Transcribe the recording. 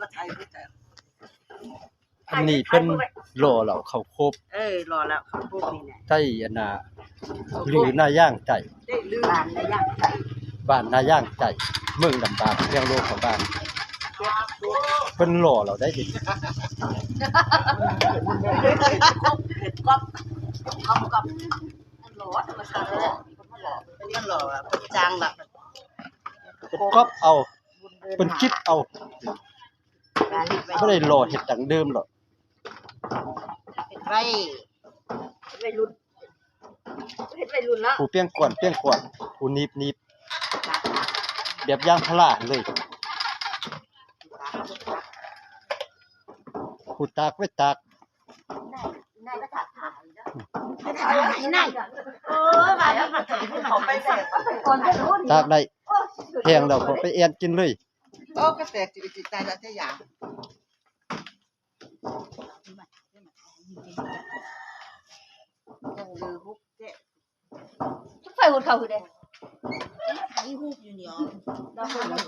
ມາຖ່າຍຮູບແລ້ວ ອັນນີ້ເພິ່ນຫຼໍ່ເຫຼົ້າເຂົ້າໂຄບ ເອີ ຫຼໍ່ເຫຼົ້າເຂົ້າໂຄບນີ້ແຫຼະ ໄທອັນນ່າ ຫຼືນາຍາງໄຕ ໄດ້ລື ບ້ານນາຍາງໄຕ ບ້ານນາຍາງໄຕ ເມືອງດຳບານ ແຂວງຫຼວງພະບາງ ເພິ່ນຫຼໍ່ເຫຼົ້າໄດ້ເດ ກອບ ກອບ ກອບ ມັນຫຼໍ່ທຳມະຊາດ ມັນຫຼໍ່ ມັນຫຼໍ່ ມັນຈາງລະ ເພິ່ນກອບເອົາ ເພິ່ນກິບເອົາ ບໍ່ໄດ້ຫຼໍ່ເຮັດດັ້ງເດີມດອກ ເຮັດໄວ້ ໄວລຸ້ນ ເຮັດໄວລຸ້ນເນາະ ຜູ້ປຽງກວນ ປຽງກວນ ຜູ້ໜີບ ໜີບ ແບບຢາງພາລາເລີຍ ຜູ້ຕາກໄວ້ຕາກ ນາຍ ນາຍກໍຖາມຫາອີກເນາະ ນາຍ ເອີ ວ່າແລ້ວມາຖາມເຂົາໄປແລ້ວ ຕາກໄດ້ ແຫ້ງແລ້ວກໍໄປແອ່ນກິນເລີຍ ໂອ້ ກະແຕກຈິຕາຍລະແທ້ຢາ ໄຟຫົດເຂົ້າຄືໃດ ໄຟຮູບຢູ່ນີ້ ລາວເປີດແລ້ວ